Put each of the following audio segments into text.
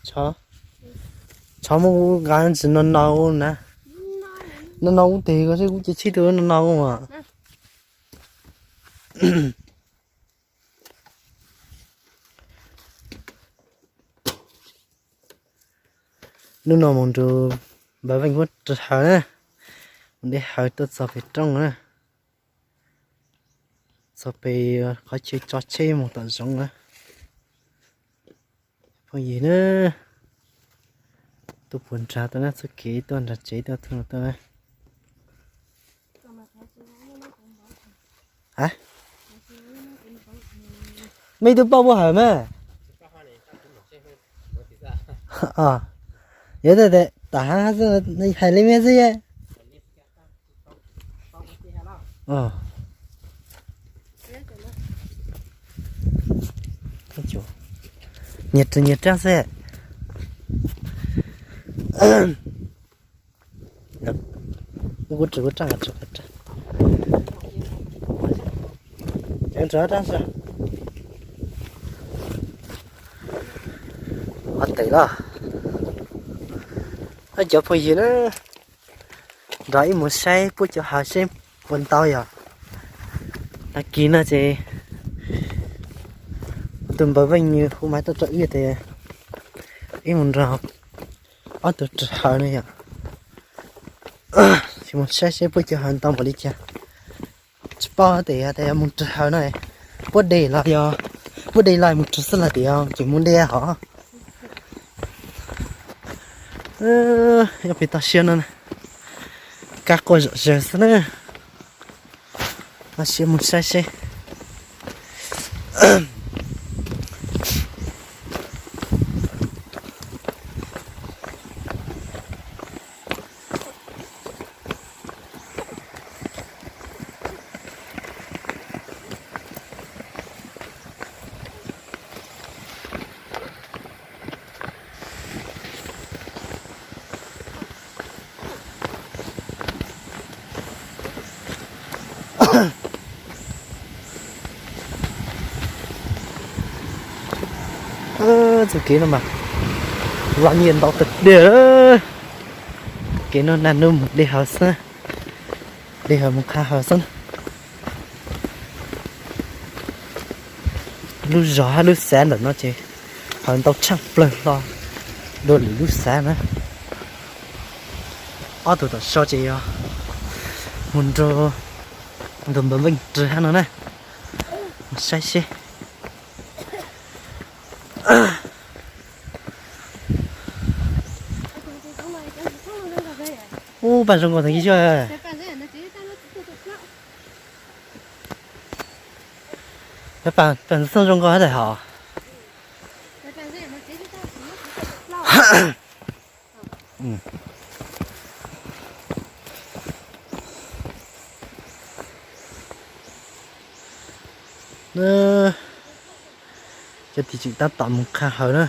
Txhob, txhob muab kuv nqa tsis no no na. No no kuv tes ko seb kuv cia txhib tus no no kuv mas. Hnub no mus nrug Npawg Veej Huab rau haws na, mus de haws tuaj txog pem roob na, txog pem qhov chaw tso tsheb mus tom zoov na. Phooj ywg na, tuaj puag nrad tuaj na, txoj kev tuaj nrad tsev tuaj tuaj na. Mej tub paub puab hawm mas. Yog tas hab hais li mej xwb. Nyias rag xwb. Ob tes los, cov phooj ywg na, nrog ib mus saib puab cov hav seb puas ntau yog. Tag kis no ces tus Npawg Veej nws hu mas tuaj rau wb tias ib mus nrog ob tug rag haws no yog. Tsis mus saib seb puab cov haws ntau npaum li cas. Tsis paub tias yog tas yog mus rag haws no, puab de los yog, puab de los mus rag xwb los tias ces mus de hov. Yog pem toj siab no, kab quaj zom zaws xwb na. Toj siab mus saib seb. Txoj kev no mas los nyiam ntau tag diag. Kev no nag nub mus de haws xwb, de haws mus qha haws xwb. Lub zos hab lub xav ntawm no ces haws ntau tshaaj plawg hlo dua lwm lub xav na. Ob tug tom sau ces yog mus nrug tus Npawg Veej rag hab no na, mus saib seb. Ub, paj zoo nkauj tag kis xwb. Paj ntxoog zoo nkauj hab daim hov. Cov tim tseem tab tom mus qha haws na.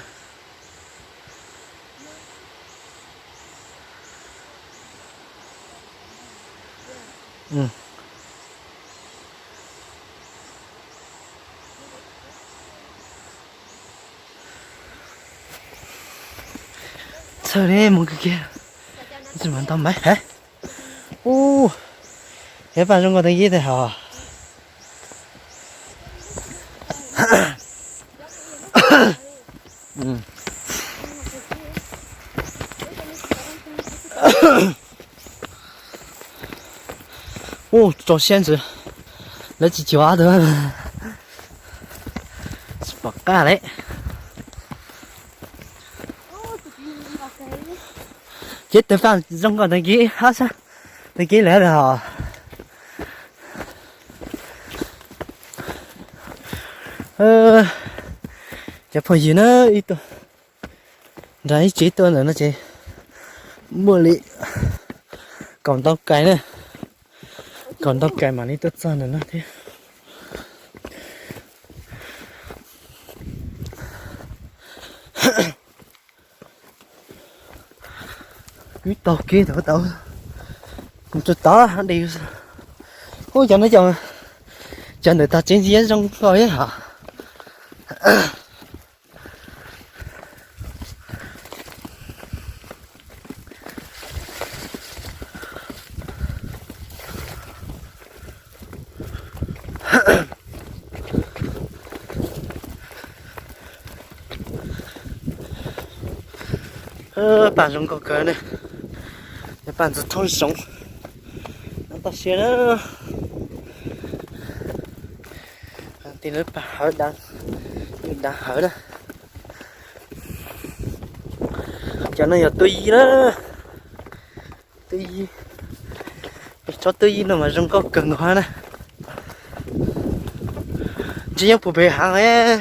Txhawj li mus kawg kiag, tsis mas ntau mas hab. Ub, yog paj zoo nkauj tag kis tag hov. Ub, rau siab ntxwv, lawv tsis cuag ob tug, tsis pom qab li. Ces tawg paj zoo nkauj tag kis hab sab, tag kis lawm hov. Cov phooj ywg na, ib tuaj nrog ib tsev tuaj ntawm no ces muaj li kaum ntau kais na, kaum ntau kais mam li tuaj txog ntawm no thiab. Wb taug kev tau tau mus rau tod de. Ub, cov no, cov ntawm tog tsev ntxiv zoo nkauj ib hom. Pas zoo nkauj kawg ne, pas ntxuag thoob zoov, toj siab na. Ti lawv pas hawv, dav hawv na. Cov no yog tub yib na, tub yib. Peb tsob tub yib no mas zoo nkauj kawg nkaus na. Ntshe nyob puag pem heev.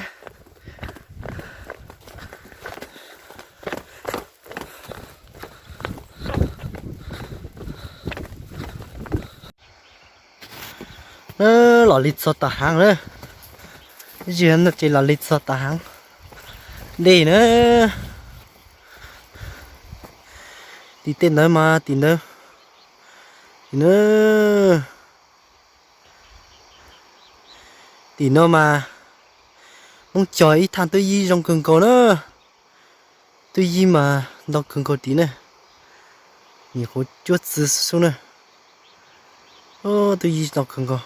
Los li txog tom heev lawm, ib zig no ces los li txog tom heev. Dej na, tim tej ntawd mas tim ntawd, tim na, tim no mas Hmoob cog ib thaj tub yib zoo kawg nkaus na. Tub yib mas ntau kawg nkaus tim na, nyuam qhuav cuab txwv xwb na. Tub yib ntau kawg nkaus.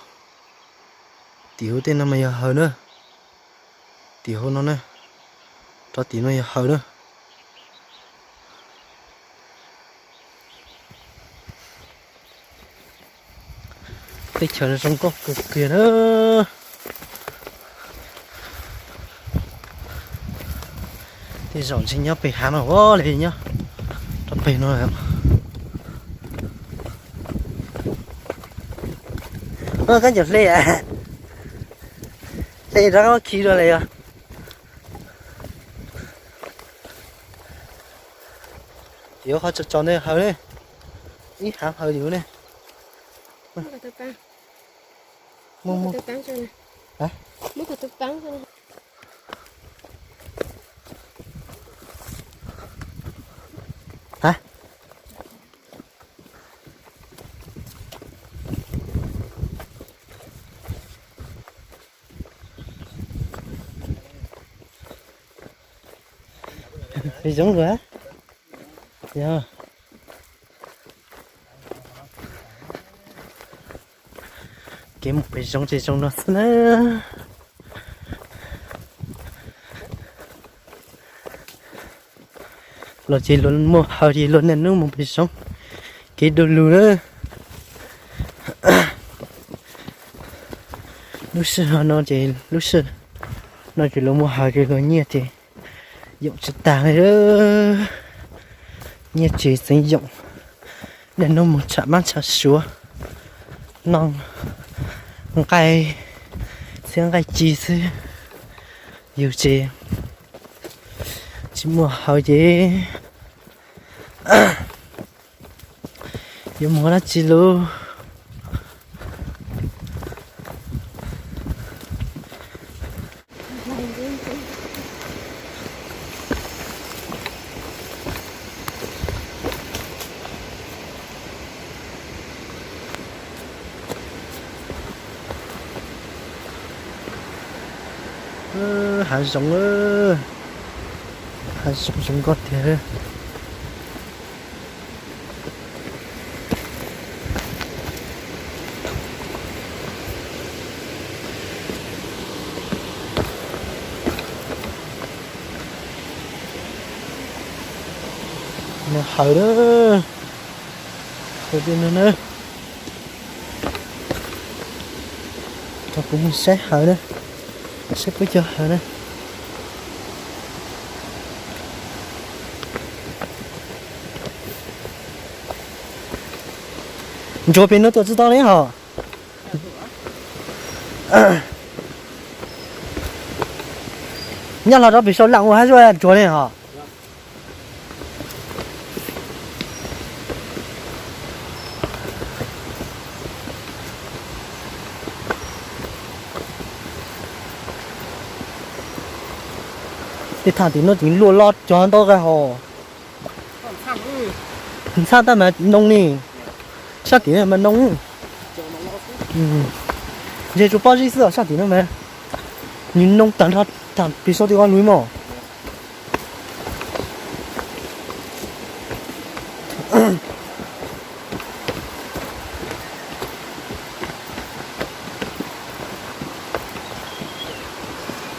Tim hauv tej no mas yog hawv na, tim hauv no na, rov tim no yog hawv na. Teb chaws zoo nkauj kawg kiag na. Tej zaum ntshe nyob pem hav no ua li nyob rau pem no. Koj cov hle, hle rov qab khi dua li os. Yuav qhov tso tso ne hawv ne, ib hav hawv yuav ne. Pem zoov lawm. Yog kev mus pem zoov ces zoo no xwb na. Los ces luag muaj hawv ces luag niaj hnub mus pem zoov, kev du lug na. Lub sij hawm no ces lub sij hawm no ces luag muaj hawv ces luag nyiaj ces yoom tsis tag li. Nyiaj tsis txeev yoom, niaj hnub mus tsham mab tsham suav, noj nqaij txhiab nqaij ci xwb. Yus ces tsis muaj hawv ces yuav mus dab tsi lauj? Hav zoov, hav zoov zoo nkauj tiag. Hawv na, hawv tiag no na. Rau kuv mus saib hawv na, saib puab cog hawv na. Ntsuag pem no tuaj tsis tau li hos. Nyob los rau pem sau lam ua hab zuaj ntsuag li hos. Tej thaaj tim no tseem luaj loj cog ntau kawg hos. Ntxhab tab mas noo ni. Sab tim no mas noo. Ntshe tsuas pob zeb xwb os, sab tim no mas Nws noo tag nrho, tag pis saub tim koj lub mog.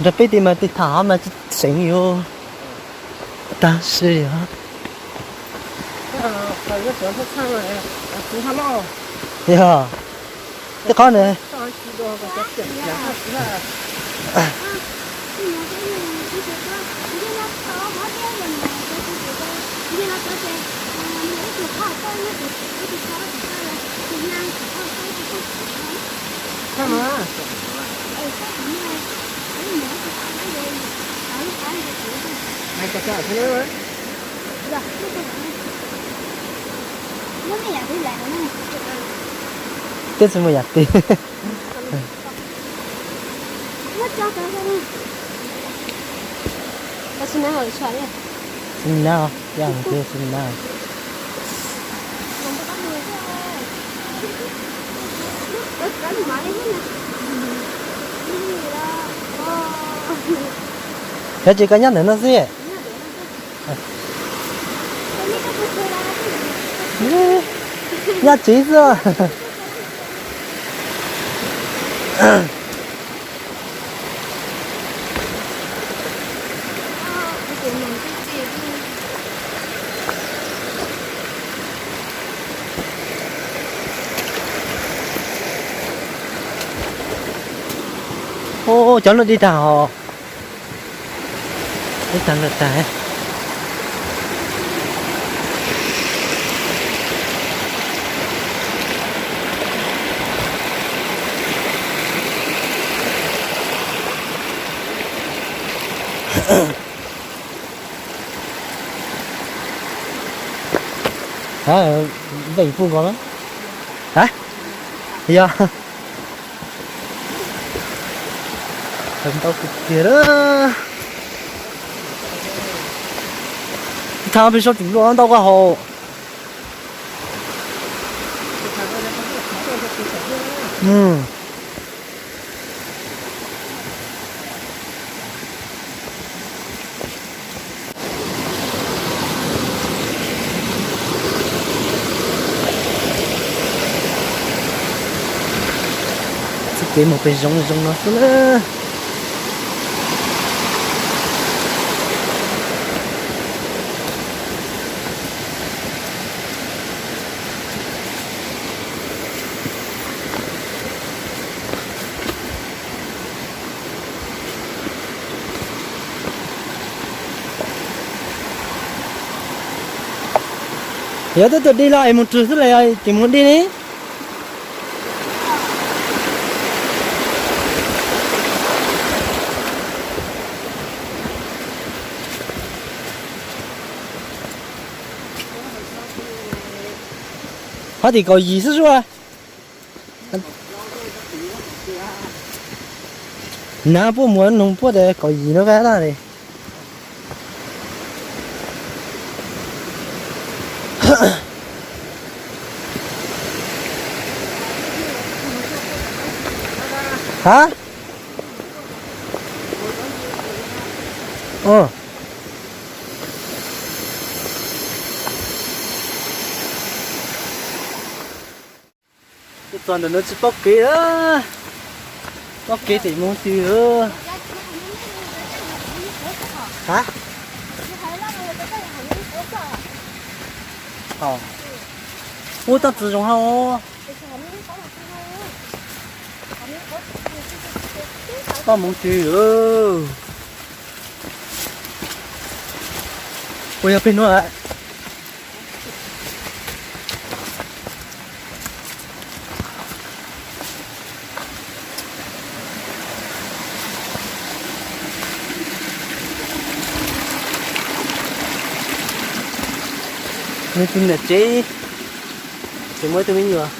Nrog peb tim mas tim tham mas tsis seev li os. Tab sis yog, yog, tej qhov ne. Twb tsis muaj yam twg. Xim na, yam twg xim na. Yog tsis koj nyob ntawm no xwb. Nyob tsev xwb. Ua cov no dib tag os. Dib tag lawm tag. Vej puj nkaus na. A, yog. Ntau kawg kiag lawm. Thaum peb saub tseem luaj ntau koj haus. Txoj kev mus pem zoov zoo no xwb na. Yog twb tuaj dib los es mus rwg xwb los yog tsis mus dib ne? Hov tim kaum yim xwb sua. Nav puab muab noog puab tias kaum yim no vaj tag li. Ha? Tuaj txog ntawm no tsis paub kev, paub kev tim mus twg. Ha? Ub, toj txiv zoov hauv. Toj mus twg. Puas yog pem no lawm? Tus niam tsev, tseem muaj ib tug me nyuam,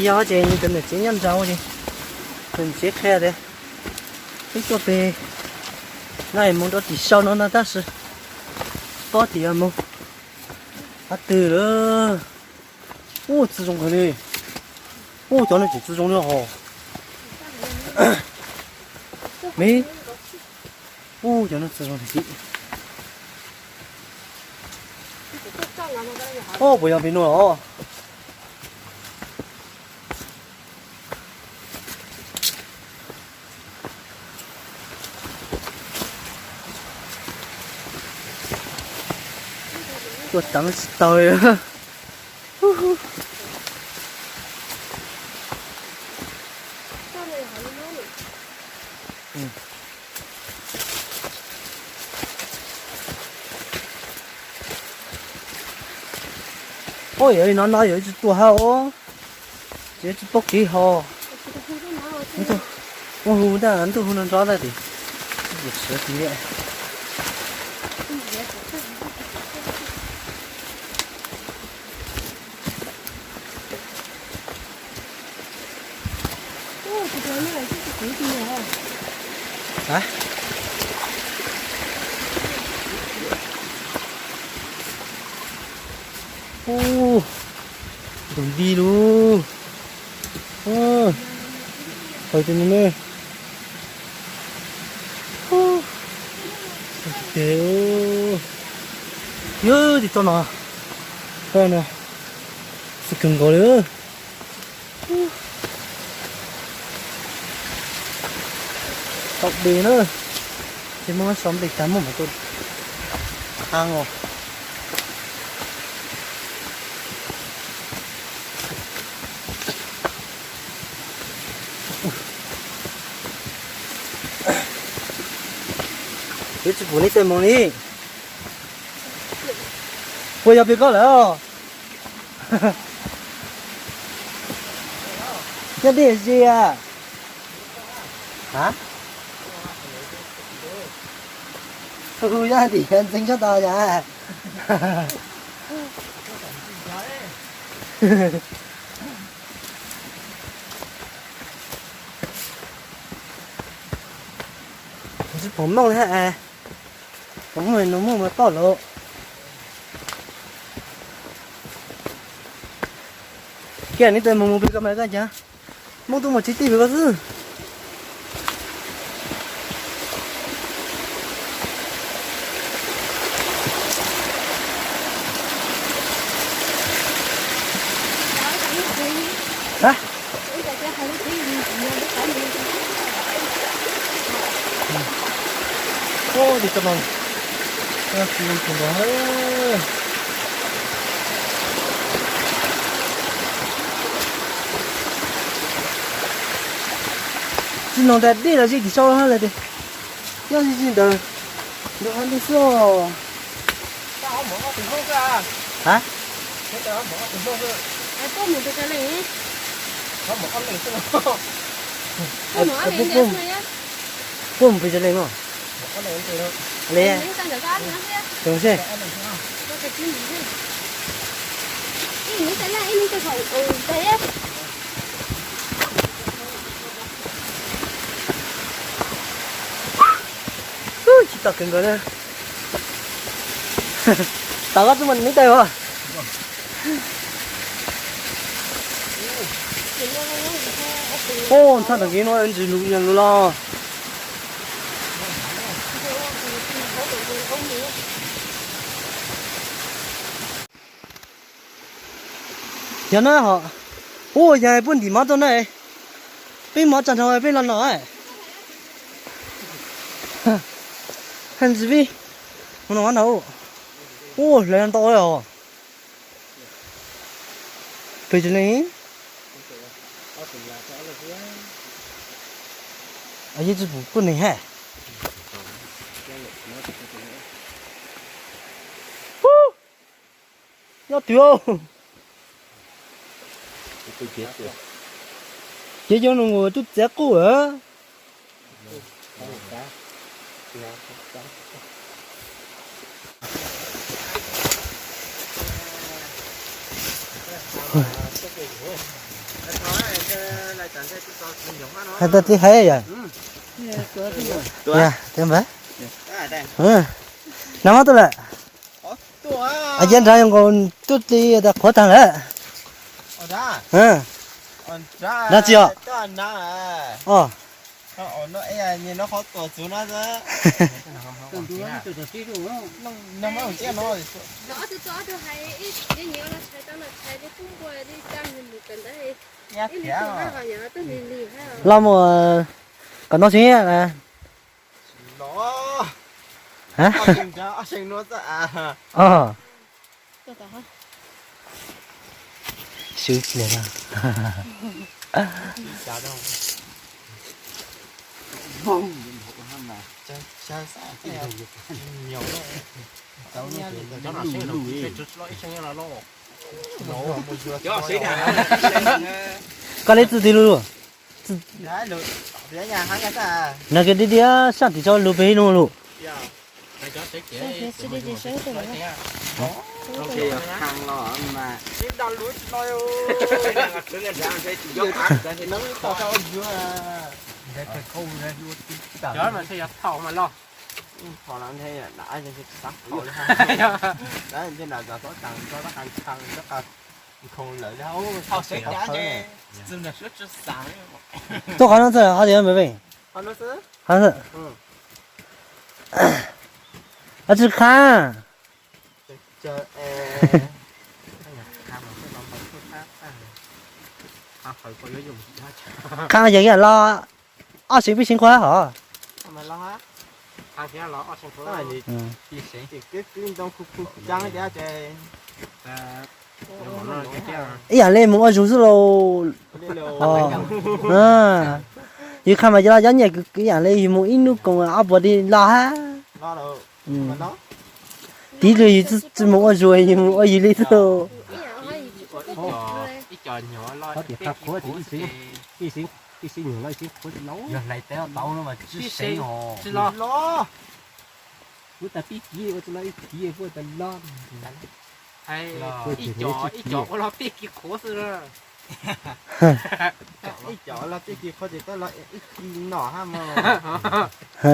yog ces nws tus niam tsev nyob nraud ces tus niam tsev qhia tias peb tuaj pem no es mus rau tim sau no no tab sis tsis paub tias mus qhov twg lawm. Ub, txiv zoo kawg li. Ub, cov no tseem txiv zoo li hos. Me, ub, cov no txawm zoo tiag. Ub, puas yog pem no los? Tuaj teev tsis tau li. Ua yog li no no yog tsis tuaj hauj, ces tsis paub kev ho. Muab hu ntag, ntuj hu no nrov ntag tim. Sawv tim. Ub, tus nti lug. Qhov tus no ne. Ub, tes, yog tim toj no, toj no, xwb kawg nkaus li. Tau dej na, ces muab so nplej tag muab mam tuaj qhab os. Yuav tsis pum neb tej moog li. Puas yog peb koj lawm? Cov dej ze a? Ha? Hu yog tim ntxeev tshaj tag yom. Tsis pom mooj li hab, pom mooj nus mooj mas toj lawm. Kiag neb tes mus mus pem koj mas koj ncav, mooj tuaj mus tsis tij pem koj xwb. Tsis noog tas dej los ze tim sau lawm tias, nyob ze ze ntawd, ntug hab ntug xwb os. Ha? Puab mus pes tsawg leej no? Le, too se. Tsis tau kawg nkaus na. Tau koj tub mas neb tais as. Ub, txhaj tag kev no ntsis lug yag lug los. Yog na ho. Ub, yog puab ntim mov tuaj na. Peb mov tsag nrho peb los no. Ntsis peb mus no no. Ub, hlawv ntau os. Pes tsawg leej? Yeej tsis pum tuaj neeg hab. Nyob twg? Ces yog nus tub txiav quj lawm. Hais tau tib hais yom. Yog, tig npawg. Nag hmoob tuaj lawm. Ab, yog nrad yog nkaus tuaj ti tas qhuav tag lawm. Nrad tsis os? Os. No, no, no qhov tuam txug no xwb. No, no, no, los mus kom no xwb. Los, Koj leb txij twg lug lug? Nag kis dib dib sab tim tso lug pem ib nub lug. Tuaj qhov no txog qhov tias me pem. Qhov no xwb. Tsis qha. Qha yog los ob seev peb seev qhuav hov. Ib yam li mus ua zug xwb lauj. Yus qha mas cov los cov nyiaj kwv ib yam li yus mus ib hnub koom ob puas di los hab. Tiv rau yus tsis mus ua zug, yus mus ua yus li xwb. Ib co ib co ua los peb kis qhuav xwb na. Ib co los peb kis qhuav ces koj los ib kis no hab mog.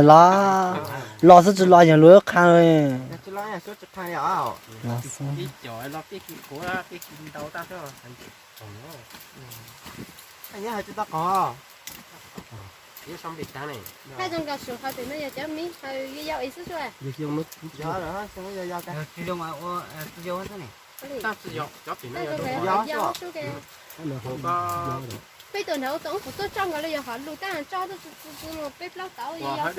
Los, los xwb tsis los yog luag qha. Tsis los tsis qha os. Ib co los peb kis qhuav peb kis ntau tag. Nyob hais tsis tau qhov. Hais zoo nkaus sum hais tias no yog cov miv hais yau yau es xwb. Peb tuaj nrad ua tau kuv tuaj tso nkaus li yog hov lug tab tso tuaj txu txu mus peb plaub tauv yau yau xwb.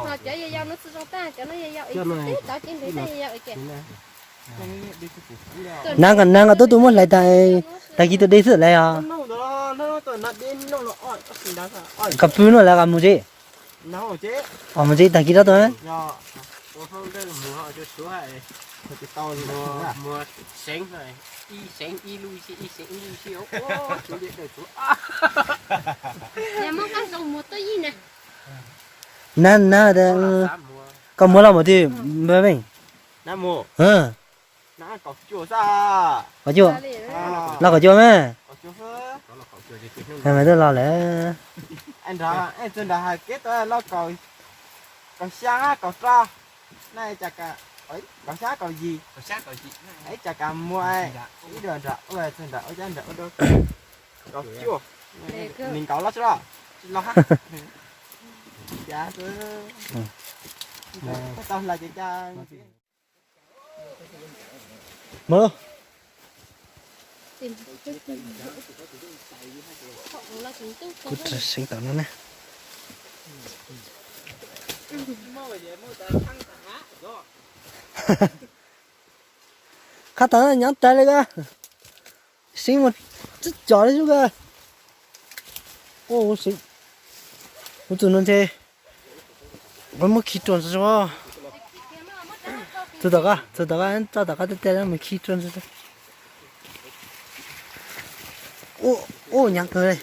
Cov yau yau no tsis zoo tag, cov no yau yau es teb tauv ces ntev tag yau yau es. Nav, nav nkaus tuaj tuaj muab hlais tag, tag kis tuaj de xwb lawm os. Koj pw no lawm koj mus tsev. Mus tsev tag kis rov tuaj. Nav, nav, koj muab los mus twg? Kaum cuaj, los cuaj me. Mas twb los lawm. Kaum xya, kaum rau, kaum xya, kaum yim, ib tsam kas muag ib duas nram ua txog nram ua cab nram ua dua. Kaum cuaj, nees nkaum los tsis los? Tsis los hab. Cas xwb. Koj tau hlais ces cas. Kuv tseem seev tom no ne. Qhab tag nyob rais li koj. Seev mus tib co li xwb koj. Kuv tus no ntshe muab khi rua ntawd. Txug tom qab, txug tom qab, txog tom qab tiag tiag mus khi rua ntawd. Ub, ub, nyav kawg li.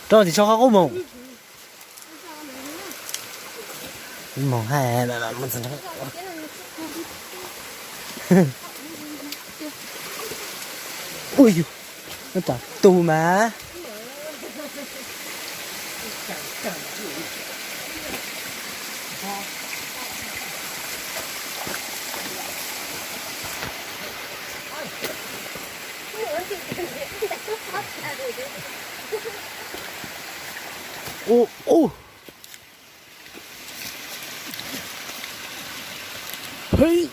Rau tim tsho qhov qub mus. Mus hais mus. Ui yus, no tsam tus mas. Ub, ub. Hej.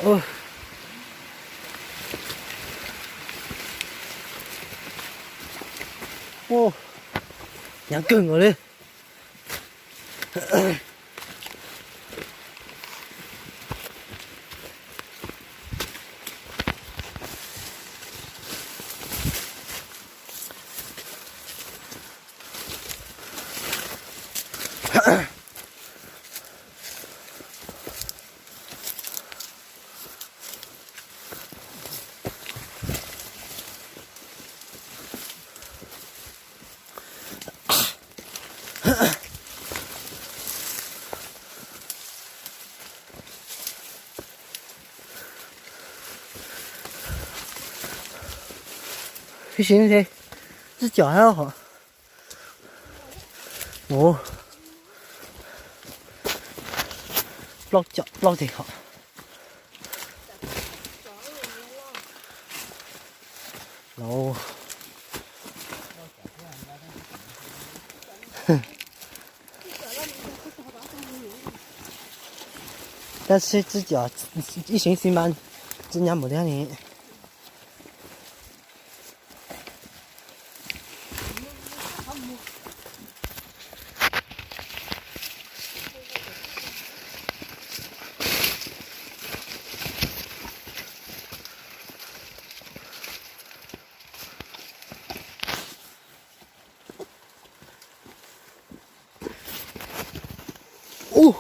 Ua, ua, hnyav kawg nkaus li. Ib sim no ces tsib caug hab hom. Ua, plaub caug plaub teg hom. Lauj. Tab sis tsib caug ib seev xi mas tsis nyab npaum li ne. Ub.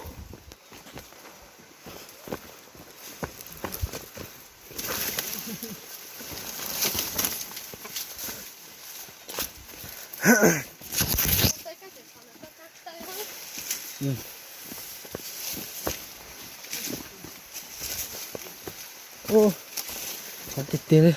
Ub, hnyav tiag tiag li.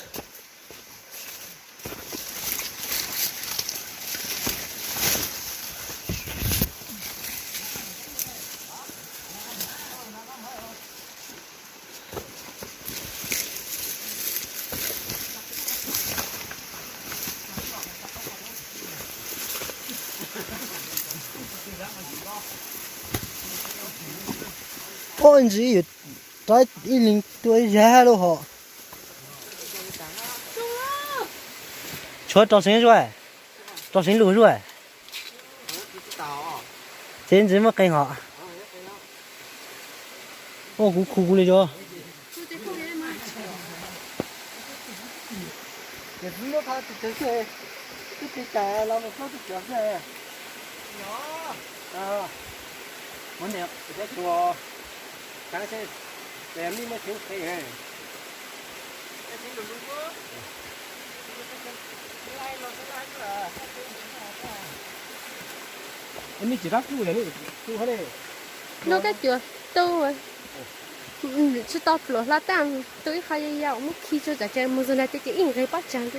Ub, ntsis yuav rov ib leeg tua ib zag lub hom. Tshuav rau seev zuaj, rau seev lug zuaj. Ces ntsis muaj qee hom. Ua kuv khu kuv li os. Nub kab cuam tu, tsis tau pluav hla tag, tu ib qho yau yau muab khi tso tsam ces mus txog nrad ces ib nqes pob tsag tu.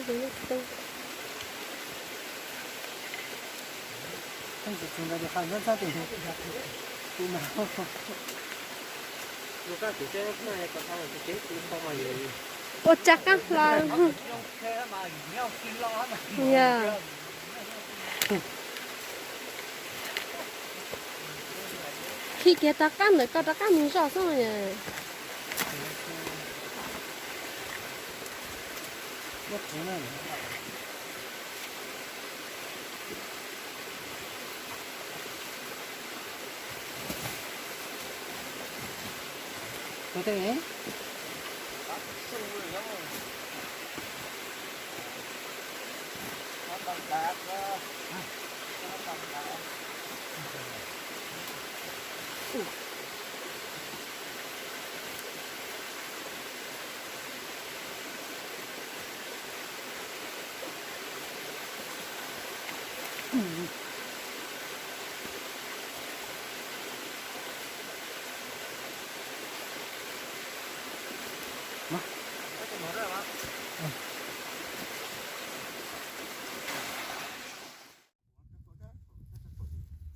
Ua rov qab hla. Yog. Khi kiag rov qab ntawm koj rov qab mus zoj xwb.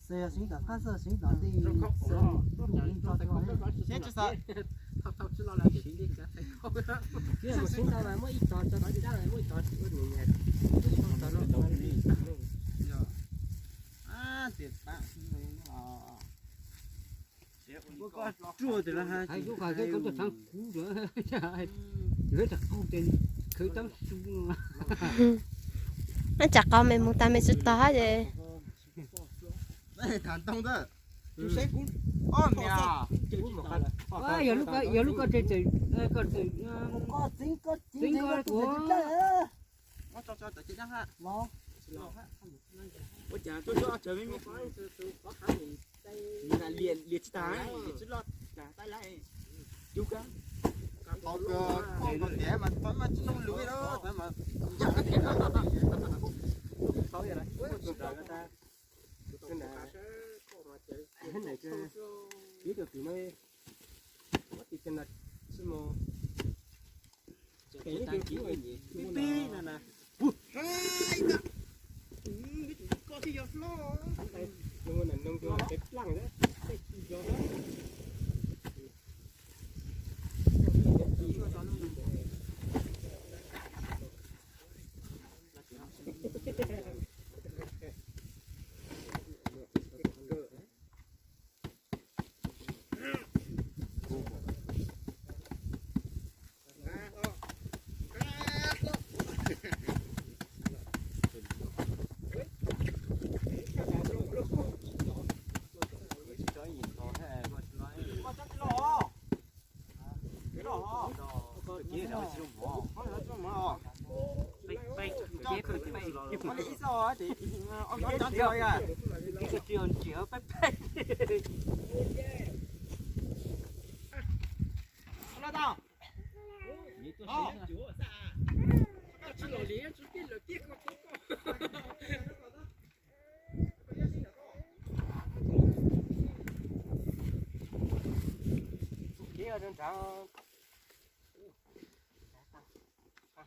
Xeev tom qab xwb, xeev tom ntej, xeev tom ntej tso tso. Tsis xav. Tsis xav, muab ib tog tso tsis dab, muab ib tog ua niam nyas. Tsis tau no. Tias pab, ua koj ruaj tias los hais. Hais kuv qhov koj tuaj txhab kuv lawm, lawv rov qau ces khawv tab su. Tsam qhov me mus tas me tsis tog hab ces. Thav ntoo ntawd. Yog lub ko, yog lub ko tseem, koj tseem txeev koj tuav. Ua cas tuaj txog tsawg me me, liam tsis tas, liam tsis loj tas, tab lab cub kab. Tau tiav mas tau mas tsis noog lus li mas. Peb cov kwv no, muab tis cov no tsis mus. Peb no na. Koj thiaj yog hlob. Nws nws peb plaaj, peb tsis yog.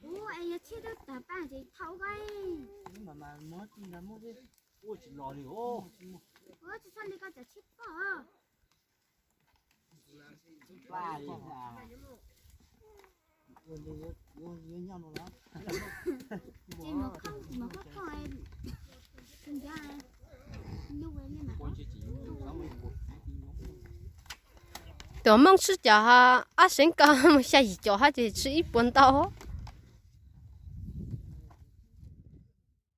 Ub, es yog tshiab tab tag paj ces thaum koj. Ua tsis los li os. Ua tsis txhob li koj cov tshiab poj. Ces mus khoob, mus khoob khoob, tus Moob sib cav ha, ab seev ko mus xya yim caum hab ces tsis ib puas ntau.